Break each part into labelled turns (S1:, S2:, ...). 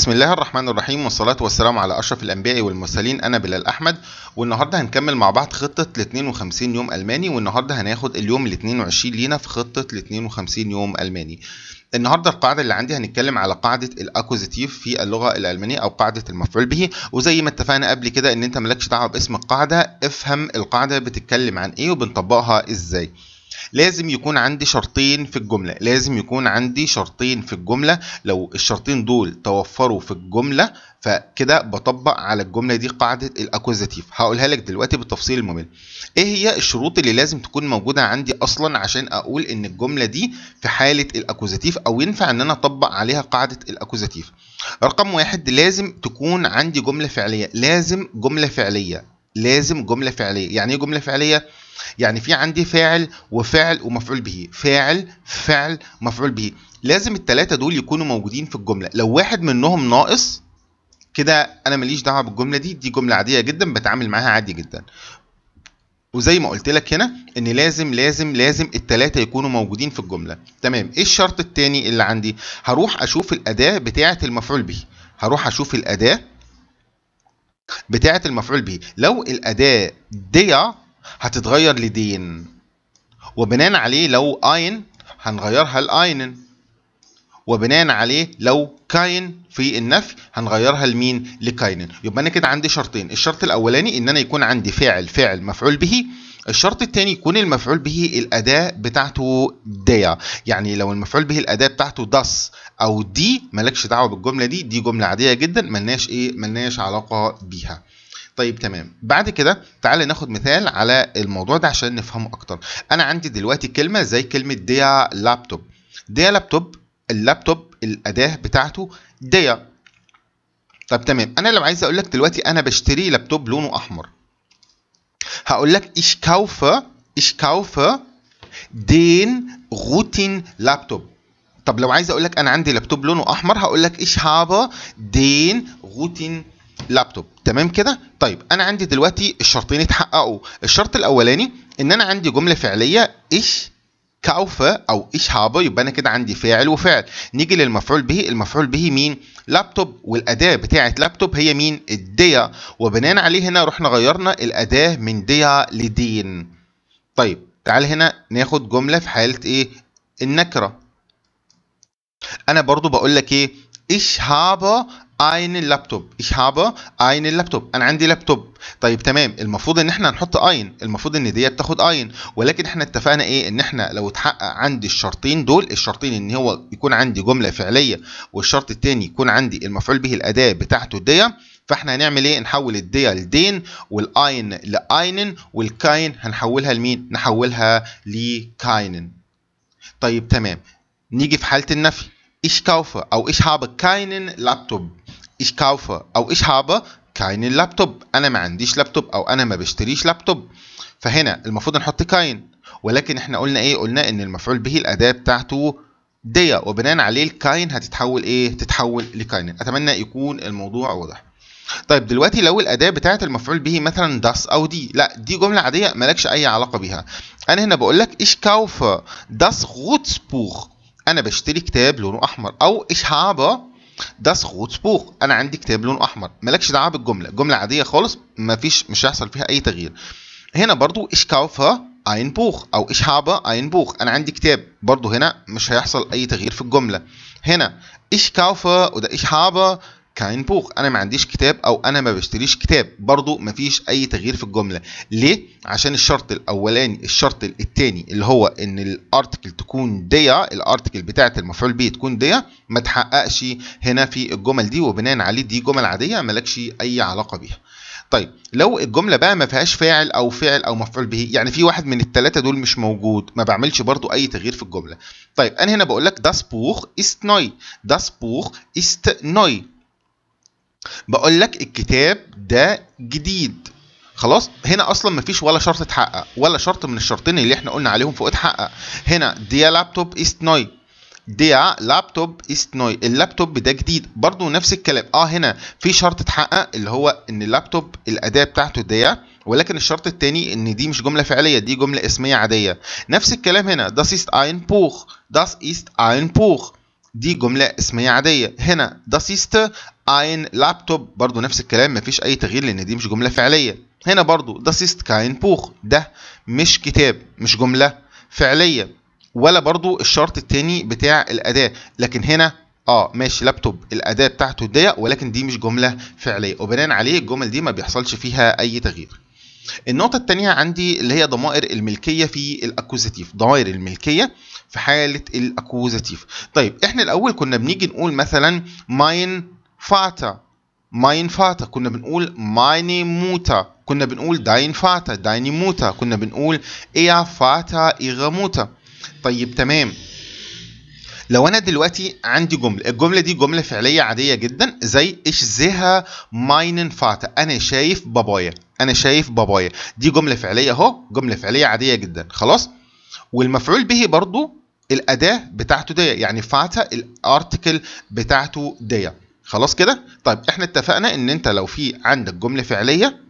S1: بسم الله الرحمن الرحيم، والصلاة والسلام على أشرف الأنبياء والمرسلين. أنا بلال أحمد، والنهاردة هنكمل مع بعض خطة ال 52 يوم ألماني، والنهاردة هناخد اليوم ال 22 لينا في خطة ال 52 يوم ألماني. النهاردة القاعدة اللي عندي هنتكلم على قاعدة ال Akkusativ في اللغة الألمانية أو قاعدة المفعول به. وزي ما اتفقنا قبل كده إن أنت مالكش دعوة باسم القاعدة، افهم القاعدة بتتكلم عن إيه وبنطبقها إزاي. لازم يكون عندي شرطين في الجملة، لازم يكون عندي شرطين في الجملة. لو الشرطين دول توفروا في الجملة فكده بطبق على الجملة دي قاعدة ال Akkusativ. هقولها لك دلوقتي بالتفصيل الممل. ايه هي الشروط اللي لازم تكون موجودة عندي اصلا عشان اقول ان الجملة دي في حالة ال Akkusativ او ينفع ان انا اطبق عليها قاعدة ال Akkusativ؟ رقم واحد، لازم تكون عندي جملة فعلية. لازم جملة فعلية، لازم جملة فعلية. يعني ايه جملة فعلية؟ يعني في عندي فاعل وفعل ومفعول به، فاعل فعل مفعول به، لازم الثلاثة دول يكونوا موجودين في الجملة. لو واحد منهم ناقص كده انا ماليش دعوة بالجملة دي، دي جملة عادية جدا بتعامل معاها عادي جدا. وزي ما قلت لك هنا ان لازم لازم لازم الثلاثة يكونوا موجودين في الجملة. تمام. ايه الشرط الثاني اللي عندي؟ هروح اشوف الأداة بتاعة المفعول به، هروح اشوف الأداة بتاعة المفعول به. لو الأداة der هتتغير ل den، وبناء عليه لو ein هنغيرها ل einen، وبناء عليه لو kein في النفي هنغيرها لمين؟ ل keinen. يبقى انا كده عندي شرطين، الشرط الاولاني ان انا يكون عندي فاعل فعل مفعول به، الشرط الثاني يكون المفعول به الاداة بتاعته der. يعني لو المفعول به الاداة بتاعته das او die مالكش دعوه بالجملة دي، دي جملة عادية جدا ملناش ايه، ملناش علاقة بيها. طيب تمام. بعد كده تعالى ناخد مثال على الموضوع ده عشان نفهمه اكتر. انا عندي دلوقتي كلمة زي كلمة der Laptop. der Laptop، اللابتوب الاداة بتاعته der. طب تمام، انا لو عايز اقول لك دلوقتي انا بشتري لابتوب لونه احمر، هقول لك ich kaufe، ich kaufe den roten Laptop. طب لو عايز اقول لك انا عندي لابتوب لونه احمر هقول لك ich habe den roten Laptop. تمام كده؟ طيب انا عندي دلوقتي الشرطين اتحققوا. الشرط الاولاني ان انا عندي جملة فعليه ich kaufe او ich habe، يبقى انا كده عندي فاعل وفعل. نيجي للمفعول به، المفعول به مين؟ لابتوب، والاداه بتاعه لابتوب هي مين؟ ال der، وبناء عليه هنا رحنا غيرنا الاداة من der ل den. طيب تعال هنا ناخد جملة في حاله ايه؟ النكرة. انا برضو بقول لك ايه؟ ich habe einen Laptop، ich habe einen Laptop، انا عندي لابتوب. طيب تمام، المفروض ان احنا هنحط ein، المفروض ان دي بتاخد ein، ولكن احنا اتفقنا ايه؟ ان احنا لو اتحقق عندي الشرطين دول، الشرطين ان هو يكون عندي جملة فعليه والشرط الثاني يكون عندي المفعول به الاداة بتاعته der، فاحنا هنعمل ايه؟ نحول ال der ل den وال ein ل einen وال kein هنحولها لمين؟ نحولها ل keinen. طيب تمام، نيجي في حاله النفي. Ich kaufe أو ich habe keinen Laptop. Ich kaufe أو ich habe keinen Laptop. أنا ما عنديش لابتوب أو أنا ما بشتريش لابتوب. فهنا المفروض نحط kein، ولكن احنا قلنا إيه؟ قلنا إن المفعول به الأداة بتاعته der، وبناء عليه ال kein هتتحول إيه؟ تتحول ل keinen. أتمنى يكون الموضوع واضح. طيب دلوقتي لو الأداة بتاعت المفعول به مثلا das أو die، لا دي جملة عادية مالكش أي علاقة بيها. أنا هنا بقول لك ich kaufe das rote Buch، أنا بشتري كتاب لونه أحمر، أو ich habe das rote Buch، أنا عندي كتاب لونه أحمر. مالكش دعوة بالجملة، جملة عادية خالص مفيش، مش هيحصل فيها أي تغيير. هنا برضو ich kaufe ein Buch أو ich habe ein Buch، أنا عندي كتاب، برضو هنا مش هيحصل أي تغيير في الجملة. هنا ich kaufe وده ich habe kein Buch، أنا ما عنديش كتاب أو أنا ما بشتريش كتاب، برضو مفيش أي تغيير في الجملة. ليه؟ عشان الشرط الأولاني، الشرط الثاني اللي هو إن ال Artikel تكون der، ال Artikel بتاعة المفعول به تكون der، ما تحققش هنا في الجمل دي، وبناء عليه دي جمل عادية مالكش أي علاقة بيها. طيب لو الجملة بقى ما فيهاش فاعل أو فعل أو مفعول به، يعني في واحد من الثلاثة دول مش موجود، ما بعملش برضو أي تغيير في الجملة. طيب أنا هنا بقول لك das Buch ist neu، das Buch ist neu، بقول لك الكتاب ده جديد. خلاص هنا اصلا مفيش ولا شرط اتحقق، ولا شرط من الشرطين اللي احنا قلنا عليهم فوق اتحقق. هنا der Laptop ist neu، der Laptop ist neu، اللابتوب ده جديد، برضو نفس الكلام. هنا في شرط اتحقق اللي هو ان اللابتوب الاداة بتاعته der، ولكن الشرط الثاني ان دي مش جملة فعليه، دي جملة اسميه عادية. نفس الكلام هنا das ist ein Buch، das ist ein Buch، دي جملة اسمية عادية. هنا das ist ein Laptop، برضو نفس الكلام مفيش أي تغيير لأن دي مش جملة فعلية. هنا برضو das ist kein Buch، ده مش كتاب، مش جملة فعلية، ولا برضو الشرط التاني بتاع الأداة. لكن هنا ماشي لابتوب الأداة بتاعته der، ولكن دي مش جملة فعلية، وبناء عليه الجمل دي ما بيحصلش فيها أي تغيير. النقطة التانية عندي اللي هي ضمائر الملكية في ال Akkusativ، ضمائر الملكية في حالة ال Akkusativ. طيب احنا الأول كنا بنيجي نقول مثلا mein Vater، mein Vater، كنا بنقول meine Mutter، كنا بنقول dein Vater، deine Mutter، كنا بنقول ihr Vater، ihre Mutter. طيب تمام، لو انا دلوقتي عندي جملة، الجملة دي جملة فعليه عادية جدا زي ich sehe meinen Vater، انا شايف بابايا، انا شايف بابايا، دي جملة فعليه اهو، جملة فعليه عادية جدا خلاص. والمفعول به برضو الاداة بتاعته der، يعني Vater ال Artikel بتاعته der، خلاص كده. طيب احنا اتفقنا ان انت لو في عندك جملة فعليه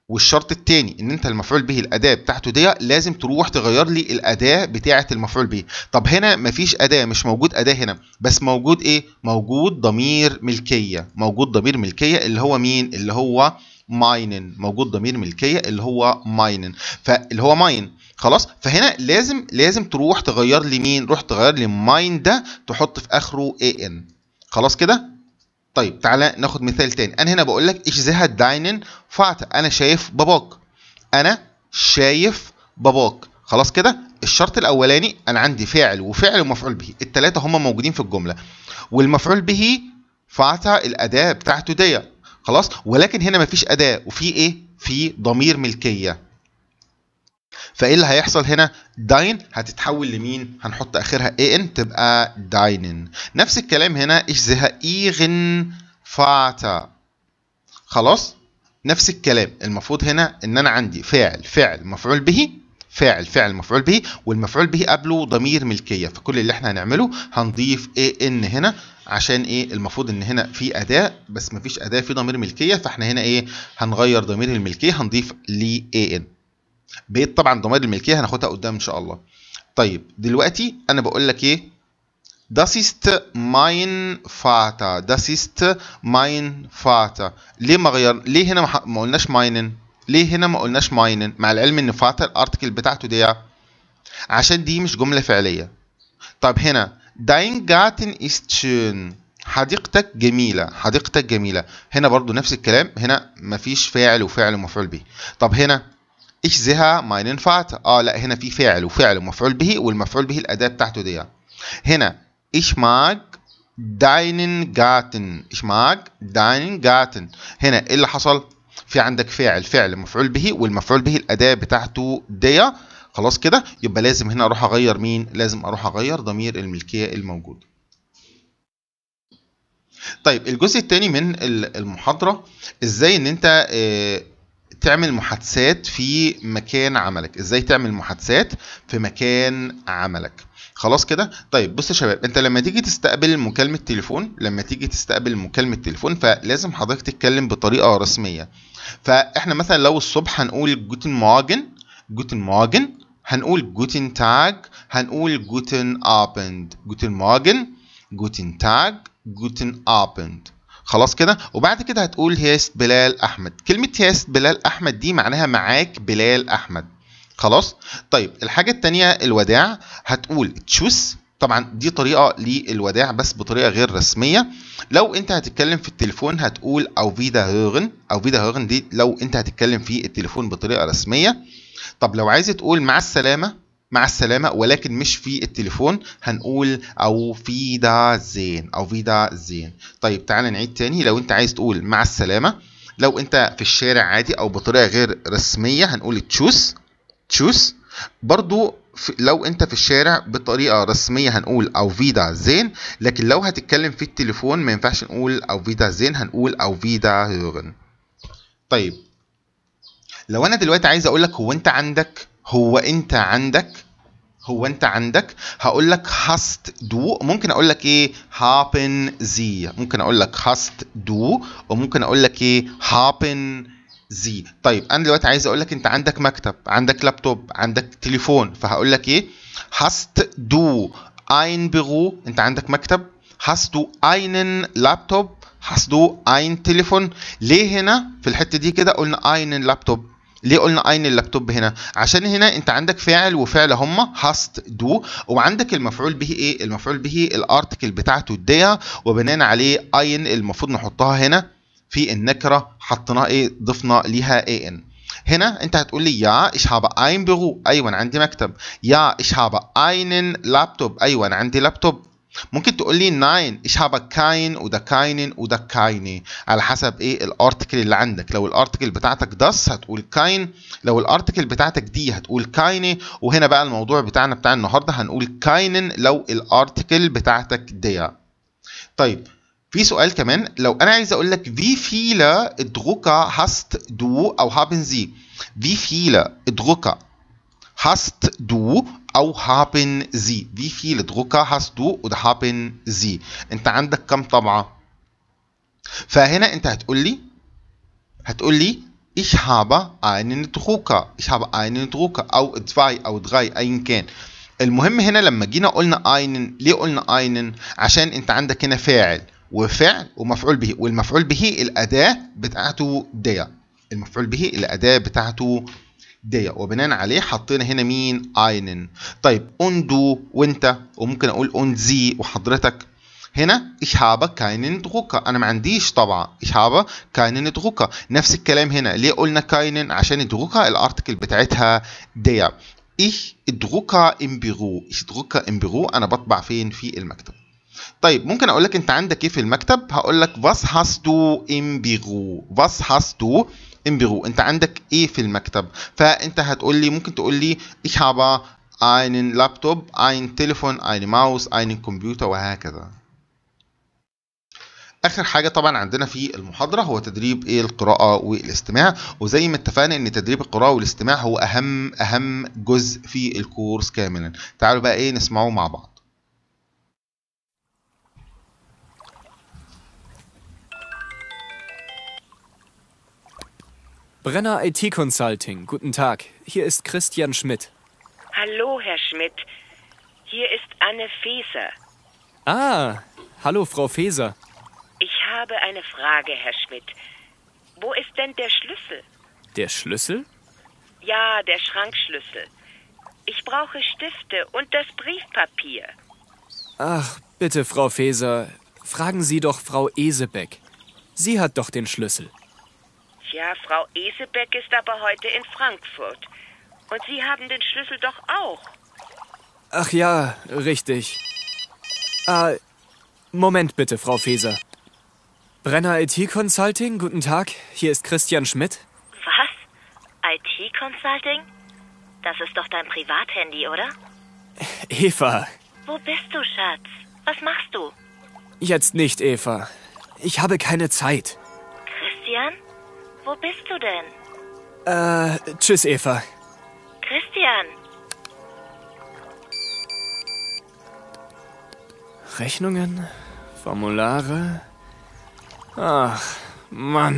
S1: والشرط الثاني ان انت المفعول به الاداة بتاعته der، لازم تروح تغير لي الاداة بتاعه المفعول به. طب هنا مفيش اداه، مش موجود اداه هنا، بس موجود ايه؟ موجود ضمير ملكية، موجود ضمير ملكية اللي هو مين؟ اللي هو meinen، موجود ضمير ملكية اللي هو meinen، فاللي هو mein خلاص. فهنا لازم تروح تغير لي مين؟ روح تغير لي mein ده، تحط في اخره en، خلاص كده. طيب تعالى ناخد مثال تاني. انا هنا بقول لك ich sehe deinen Vater، انا شايف باباك، انا شايف باباك، خلاص كده. الشرط الاولاني انا عندي فاعل وفعل ومفعول به، الثلاثة هما موجودين في الجملة، والمفعول به Vater الاداة بتاعته der، خلاص. ولكن هنا مفيش اداه وفي ايه؟ في ضمير ملكية. فايه اللي هيحصل هنا؟ dein هتتحول لمين؟ هنحط اخرها en تبقى deinen. نفس الكلام هنا ich sehe ihren Vater، خلاص نفس الكلام. المفروض هنا ان انا عندي فاعل فعل مفعول به، فاعل فعل مفعول به، والمفعول به قبله ضمير ملكية، فكل اللي احنا هنعمله هنضيف en هنا، عشان ايه؟ المفروض ان هنا في اداه بس مفيش اداه، في ضمير ملكية، فاحنا هنا ايه؟ هنغير ضمير الملكية، هنضيف ل en. بقيت طبعا ضمائر الملكية هناخدها قدام ان شاء الله. طيب دلوقتي انا بقول لك ايه؟ Das ist mein Vater، das ist mein Vater. ليه ما غير؟ ليه هنا ما قلناش meinen؟ ليه هنا ما قلناش meinen؟ مع العلم ان Vater ال Artikel بتاعته der، عشان دي مش جملة فعليه. طب هنا dein Garten ist schön، حديقتك جميلة، حديقتك جميلة، هنا برضو نفس الكلام، هنا مفيش فاعل وفعل ومفعول به. طب هنا ich sehe meinen Vater، لا هنا في فاعل وفعل ومفعول به، والمفعول به الأداة بتاعته der. هنا ich mag deinen Garten، ich mag deinen Garten، هنا ايه اللي حصل؟ في عندك فاعل فعل مفعول به، والمفعول به الأداة بتاعته der، خلاص كده. يبقى لازم هنا اروح اغير مين؟ لازم اروح اغير ضمير الملكية الموجود. طيب الجزء الثاني من المحاضرة ازاي ان انت تعمل محادثات في مكان عملك، ازاي تعمل محادثات في مكان عملك، خلاص كده. طيب بص يا شباب، انت لما تيجي تستقبل مكالمة تليفون، لما تيجي تستقبل مكالمة تليفون فلازم حضرتك تتكلم بطريقة رسمية. فاحنا مثلا لو الصبح هنقول Guten Morgen، Guten Morgen، هنقول Guten Tag، هنقول Guten Abend، Guten Morgen، Guten Tag، Guten Abend، خلاص كده. وبعد كده هتقول hier ist بلال احمد. كلمة hier ist بلال احمد دي معناها معاك بلال احمد، خلاص. طيب الحاجة الثانية الوداع، هتقول Tschüss. طبعا دي طريقه للوداع بس بطريقة غير رسمية. لو انت هتتكلم في التليفون هتقول auf Wiederhören، auf Wiederhören دي لو انت هتتكلم في التليفون بطريقة رسمية. طب لو عايز تقول مع السلامة، مع السلامة ولكن مش في التليفون، هنقول auf Wiedersehen، auf Wiedersehen. طيب تعالى نعيد تاني. لو انت عايز تقول مع السلامة لو انت في الشارع عادي او بطريقة غير رسمية هنقول Tschüss، Tschüss. برضو لو انت في الشارع بطريقة رسمية هنقول auf Wiedersehen، لكن لو هتتكلم في التليفون ما ينفعش نقول auf Wiedersehen، هنقول auf Wiederhören. طيب لو انا دلوقتي عايز اقول لك هو انت عندك، هو انت عندك، هو انت عندك، هقول لك hast du. ممكن اقول لك ايه؟ haben Sie. ممكن اقول لك hast du، وممكن اقول لك ايه؟ haben Sie. طيب انا دلوقتي عايز اقول لك انت عندك مكتب، عندك لابتوب، عندك تليفون، فهقول لك ايه؟ hast du ein Büro، انت عندك مكتب. hast du einen Laptop، hast du ein Telefon. ليه هنا في الحتة دي كده قلنا einen Laptop؟ ليه قلنا einen Laptop هنا؟ عشان هنا انت عندك فاعل وفعل هما hast du، وعندك المفعول به ايه؟ المفعول به ال Artikel بتاعته der، وبنينا عليه ein المفروض نحطها هنا في النكرة، حطيناها ايه؟ ضفنا ليها en. هنا انت هتقول لي ja ich habe ein Büro، ايوه انا عندي مكتب. ja ich habe einen Laptop، ايوه انا عندي لابتوب. ممكن تقول لي nein ich habe kein oder keinen oder keine، على حسب ايه ال Artikel اللي عندك. لو ال Artikel بتاعتك das هتقول kein، لو ال Artikel بتاعتك die هتقول keine. وهنا بقى الموضوع بتاعنا بتاع النهارده هنقول keinen لو ال Artikel بتاعتك der. طيب في سؤال كمان، لو انا عايز اقول لك wie viele Drucker hast du او haben Sie، wie viele Drucker hast du او haben Sie، wie viele Drucker hast du oder haben Sie، انت عندك كم طبعه؟ فهنا انت هتقول لي ich habe einen Drucker، ich habe einen Drucker او zwei او drei ايا كان. المهم هنا لما جينا قلنا einen، ليه قلنا einen؟ عشان انت عندك هنا فاعل وفعل ومفعول به، والمفعول به الاداة بتاعته der، المفعول به الاداة بتاعته der، وبناء عليه حطينا هنا مين؟ einen. طيب und du وانت، وممكن اقول und Sie وحضرتك. هنا ich habe keinen Drucker، انا ما عنديش طبعا، ich habe keinen Drucker. نفس الكلام هنا، ليه قلنا keinen؟ عشان ال Drucker ال Artikel بتاعتها der. ich drucke im Büro، ich drucke im Büro، انا بطبع فين؟ في المكتب. طيب ممكن اقول لك انت عندك ايه في المكتب؟ هقول لك was hast du im Büro، was hast du im Büro، انت عندك ايه في المكتب؟ فانت هتقول لي، ممكن تقول لي ich habe einen Laptop، ein Telefon، eine Maus، einen Computer وهكذا. اخر حاجة طبعا عندنا في المحاضرة هو تدريب ايه؟ القراءة والاستماع. وزي ما اتفقنا ان تدريب القراءة والاستماع هو اهم جزء في الكورس كاملا. تعالوا بقى ايه نسمعه مع بعض.
S2: Brenner IT Consulting, guten Tag. Hier ist Christian Schmidt.
S3: Hallo, Herr Schmidt. Hier ist Anne Feser.
S2: Ah, hallo, Frau Feser.
S3: Ich habe eine Frage, Herr Schmidt. Wo ist denn der Schlüssel?
S2: Der Schlüssel?
S3: Ja, der Schrankschlüssel. Ich brauche Stifte und das Briefpapier.
S2: Ach, bitte, Frau Feser, fragen Sie doch Frau Esebeck. Sie hat doch den Schlüssel.
S3: Ja, Frau Esebeck ist aber heute in Frankfurt. Und Sie haben den Schlüssel doch auch.
S2: Ach ja, richtig. Moment bitte, Frau Feser. Brenner IT Consulting, guten Tag. Hier ist Christian Schmidt.
S4: Was? IT Consulting? Das ist doch dein Privathandy, oder?
S2: Eva.
S4: Wo bist du, Schatz? Was machst du?
S2: Jetzt nicht, Eva. Ich habe keine Zeit.
S4: Christian? Wo bist du denn?
S2: Tschüss, Eva.
S4: Christian!
S2: Rechnungen? Formulare? Ach, Mann.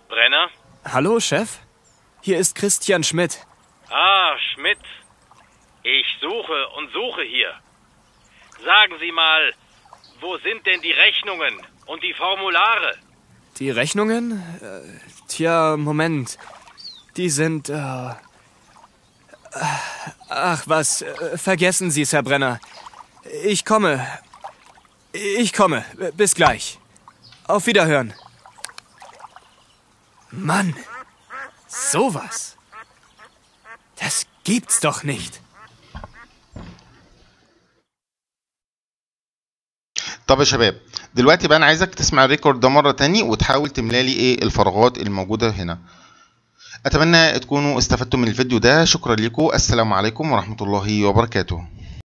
S5: Brenner?
S2: Hallo, Chef. Hier ist Christian Schmidt.
S5: Ah, Schmidt. Ich suche und suche hier. Sagen Sie mal, wo sind denn die Rechnungen und die Formulare?
S2: Die Rechnungen? Tja, Moment. Die sind... Ach was, vergessen Sie's, Herr Brenner. Ich komme. Ich komme. Bis gleich. Auf Wiederhören. Mann, sowas. Das gibt's doch nicht.
S1: طب يا شباب، دلوقتي بقى انا عايزك تسمع ال record ده مرة تاني وتحاول تملى لي ايه الفراغات الموجودة هنا. اتمنى تكونوا استفدتوا من الفيديو ده. شكرا لكم. السلام عليكم ورحمة الله وبركاته.